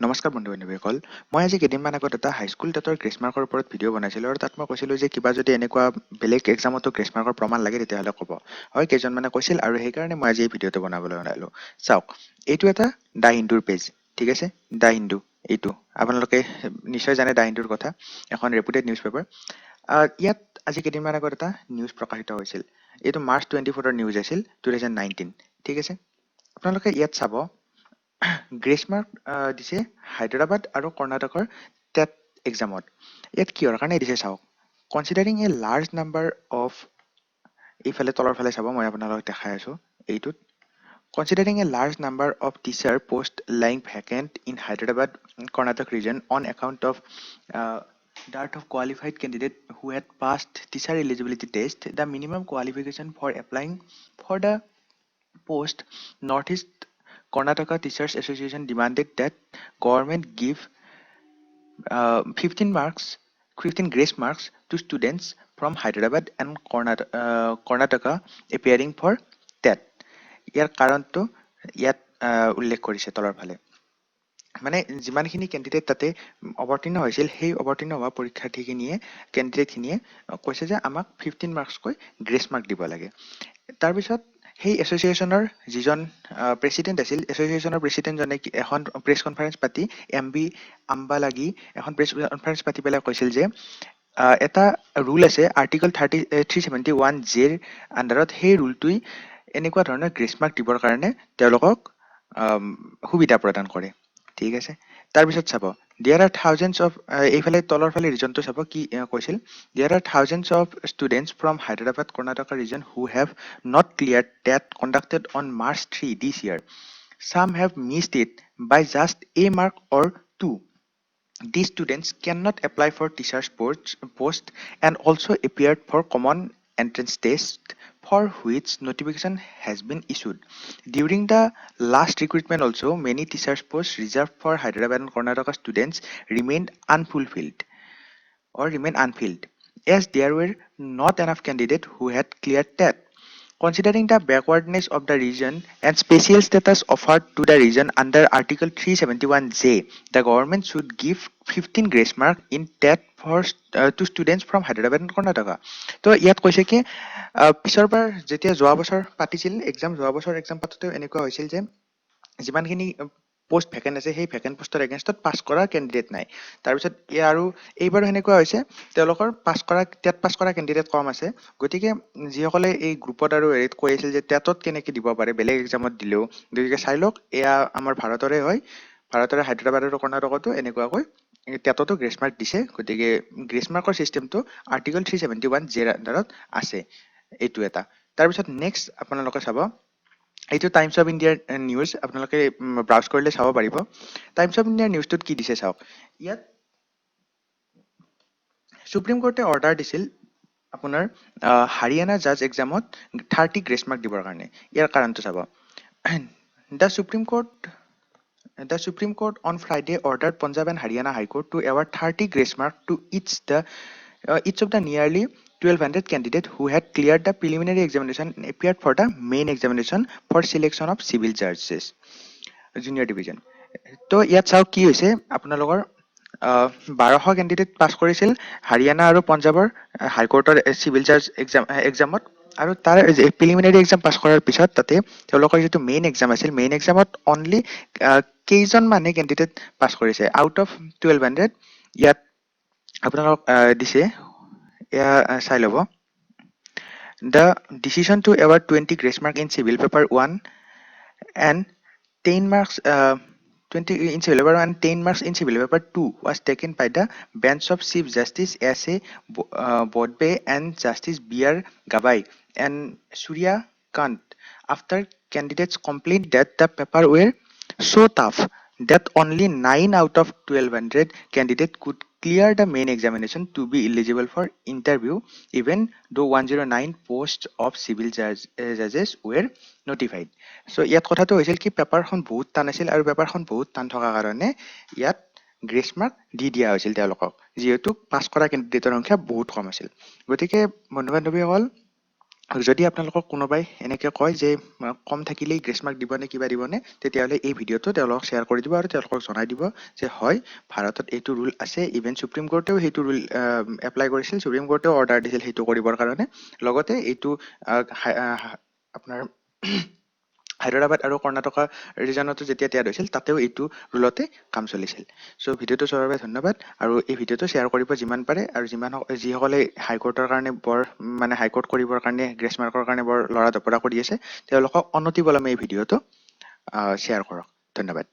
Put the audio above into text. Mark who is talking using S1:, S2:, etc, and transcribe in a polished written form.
S1: নমস্কাৰ বন্ধু বান্ধৱীসকল, মই আজি কেইদিনমান আগত এটা হাইস্কুল টেটৰ গ্ৰেছ মাৰ্কৰ ওপৰত ভিডিঅ' বনাইছিলোঁ আৰু তাত মই কৈছিলোঁ যে কিবা যদি এনেকুৱা বেলেগ এক্সামতো গ্ৰেছ মাৰ্কৰ প্ৰমাণ লাগে, তেতিয়াহ'লে ক'ব। হয়, কেইজনমানে কৈছিল আৰু সেইকাৰণে মই আজি এই ভিডিঅ'টো বনাবলৈ ওলালোঁ। চাওক, এইটো এটা the হিন্দুৰ পেজ, ঠিক আছে? The Hindu, এইটো আপোনালোকে নিশ্চয় জানে। The হিন্দুৰ কথা, এখন ৰেপুটেড নিউজ পেপাৰ। ইয়াত আজি কেইদিনমান আগত এটা নিউজ প্ৰকাশিত হৈছিল। এইটো মাৰ্চ 24ৰ নিউজ আছিল, 2019, ঠিক আছে? আপোনালোকে ইয়াত চাব, গ্ৰেছ মাৰ্ক দিছে হায়দৰাবাদ আৰু কৰ্ণাটকৰ টেট এক্সামত। ইয়াত কিহৰ কাৰণে দিছে চাওক। Considering a large number of, এইফালে তলৰ ফালে চাব, মই আপোনালোকক দেখাই আছোঁ এইটোত। Considering a large number of teacher post lying vacant in Hyderabad, Karnataka region on account of dearth of qualified candidate who had passed teacher eligibility test, the minimum qualification for applying for the post, Northeast Karnataka Teachers Association demanded that government give 15 marks, 15 grace marks to students from Hyderabad and Karnataka appearing for TET. ইয়াৰ কাৰণটো ইয়াত উল্লেখ কৰিছে তলৰ ফালে। মানে যিমানখিনি candidate তাতে অৱতীৰ্ণ হৈছিল, সেই অৱতীৰ্ণ হোৱা পৰীক্ষাৰ্থীখিনিয়ে, কেণ্ডিডেটখিনিয়ে কৈছে যে আমাক 15 মাৰ্কছকৈ গ্ৰেছ মাৰ্ক দিব লাগে। তাৰপিছত সেই এছ'চিয়েশ্যনৰ যিজন প্ৰেচিডেণ্ট আছিল, এছ'চিয়েশ্যনৰ প্ৰেচিডেণ্টজনে এখন প্ৰেছ কনফাৰেঞ্চ পাতি, এম বি আম্বালাগি, এখন প্ৰেছ কনফাৰেঞ্চ পাতি পেলাই কৈছিল যে এটা ৰুল আছে আৰ্টিকল 371জেৰ আণ্ডাৰত, সেই ৰুলটোৱে এনেকুৱা ধৰণৰ গ্ৰেছ মাৰ্ক দিবৰ কাৰণে তেওঁলোকক সুবিধা প্ৰদান কৰে, ঠিক আছে? তাৰপিছত চাব, there are thousands of, এইফালে তলৰ ফালে ৰিজনটো চাব, কি কৈছিল। There are thousands of students from Hyderabad, Karnataka region who have not clear TET conducted on March 3 this year. Some have missed it by just a mark or two. These students cannot apply for teacher's post and also appeared for common entrance test, for which notification has been issued. During the last recruitment also, many teachers posts reserved for Hyderabad and Karnataka students remained unfulfilled or remain unfilled, as there were not enough candidates who had cleared TET. Considering the backwardness of the region and special status offered to the region under Article 371J, the government should give 15 grace mark in TET for to students from Hyderabad and Karnataka. তো ইয়াত কৈছে কি, পিছৰ বাৰ যেতিয়া যোৱা বছৰ পাতিছিল exam, যোৱা বছৰ এক্সাম পাতোতেও এনেকুৱা হৈছিল যে যিমানখিনি পষ্ট ভেকেণ্ট আছে, সেই ভেকেণ্ট পষ্টৰ এগেইনষ্টত পাছ কৰা কেণ্ডিডেট নাই। তাৰপিছত আৰু এইবাৰো সেনেকুৱা হৈছে, তেওঁলোকৰ পাছ কৰা, টেট পাছ কৰা কেণ্ডিডেট কম আছে। গতিকে যিসকলে এই গ্ৰুপত আৰু হেৰিত কৈ আছিল যে টেটত কেনেকৈ দিব পাৰে বেলেগ এক্সামত দিলেও, গতিকে চাই লওক, এয়া আমাৰ ভাৰতৰে হয়। ভাৰতৰে হায়দৰাবাদ আৰু কৰ্ণাটকতো এনেকুৱাকৈ টেটতো গ্ৰেছ মাৰ্ক দিছে। গতিকে গ্ৰেছ মাৰ্কৰ চিষ্টেমটো আৰ্টিকল 371জেৰ আণ্ডাৰত আছে। এইটো এটা। তাৰপিছত নেক্সট আপোনালোকে চাব, এইটো টাইমছ অফ ইণ্ডিয়াৰ নিউজ, আপোনালোকে ব্ৰাউজ কৰিলে চাব পাৰিব। টাইমছ অফ ইণ্ডিয়াৰ নিউজটোত কি দিছে চাওক। ইয়াত সুপ্ৰিম কোৰ্টে অৰ্ডাৰ দিছিল আপোনাৰ হাৰিয়ানা জাজ এক্সামত 30 গ্ৰেছ মাৰ্ক দিবৰ কাৰণে। ইয়াৰ কাৰণটো চাব। The Supreme Court on Friday ordered Punjab and Haryana High Court to award 30 grace mark to each of the nearly 1200 candidates who had cleared the preliminary examination and appeared for the main examination for selection of civil judges, junior division. তো ইয়াত চাওক কি হৈছে। আপোনালোকৰ 1200 candidate পাছ কৰিছিল হাৰিয়ানা আৰু পঞ্জাৱৰ হাইকোৰ্টৰ civil জাজ এক্সামত আৰু তাৰ প্ৰিলিমিনাৰী এক্সাম পাছ কৰাৰ পিছত তাতে তেওঁলোকৰ যিটো মেইন এক্সাম আছিল, মেইন এক্সামত অনলি কেইজনমানে কেণ্ডিডেট পাছ কৰিছে আউট অফ 1200। ইয়াত আপোনালোকক দিছে, এয়া চাই ল'ব। The decision to award 20 grace mark in civil paper 1 and 10 marks, 20 in civil paper 1 and 10 marks in civil paper 2 was taken by the bench of Chief Justice S A Bobde and Justice B R Gavai and Surya Kant after candidates complained that the paper were so tough that only 9 out of 1200 candidates could clear the main examination to be eligible for interview, even though 109 posts of civil judges were notified. So ইয়াত কথাটো হৈছিল কি, পেপাৰখন বহুত টান আছিল আৰু পেপাৰখন বহুত টান থকাৰ কাৰণে ইয়াত গ্ৰেছ মাৰ্ক দি দিয়া হৈছিল তেওঁলোকক, যিহেতু পাছ কৰা কেণ্ডিডেটৰ সংখ্যা বহুত কম আছিল। গতিকে বন্ধু বান্ধৱীসকল, যদি আপোনালোকক কোনোবাই এনেকৈ কয় যে কম থাকিলেই গ্ৰেছ মাৰ্ক দিবনে, কিবা দিবনে, তেতিয়াহ'লে এই ভিডিঅ'টো তেওঁলোকক শ্বেয়াৰ কৰি দিব আৰু তেওঁলোকক জনাই দিব যে হয়, ভাৰতত এইটো ৰুল আছে। ইভেন সুপ্ৰিম কোৰ্টেও সেইটো ৰুল এপ্লাই কৰিছিল, সুপ্ৰিম কোৰ্টেও অৰ্ডাৰ দিছিল সেইটো কৰিবৰ কাৰণে। লগতে এইটো আপোনাৰ হায়দৰাবাদ আৰু কৰ্ণাটকা ৰিজনতো যেতিয়া টেট হৈছিল, তাতেও এইটো ৰুলতে কাম চলিছিল। চ' ভিডিঅ'টো চোৱাৰ বাবে ধন্যবাদ আৰু এই ভিডিঅ'টো শ্বেয়াৰ কৰিব যিমান পাৰে। আৰু যিমান যিসকলে হাইকোৰ্টৰ কাৰণে বৰ মানে হাইকোৰ্ট কৰিবৰ কাৰণে গ্ৰেছ মাৰ্কৰ কাৰণে বৰ লৰা ধপৰা কৰি আছে, তেওঁলোকক অনতিপলমে এই ভিডিঅ'টো শ্বেয়াৰ কৰক। ধন্যবাদ।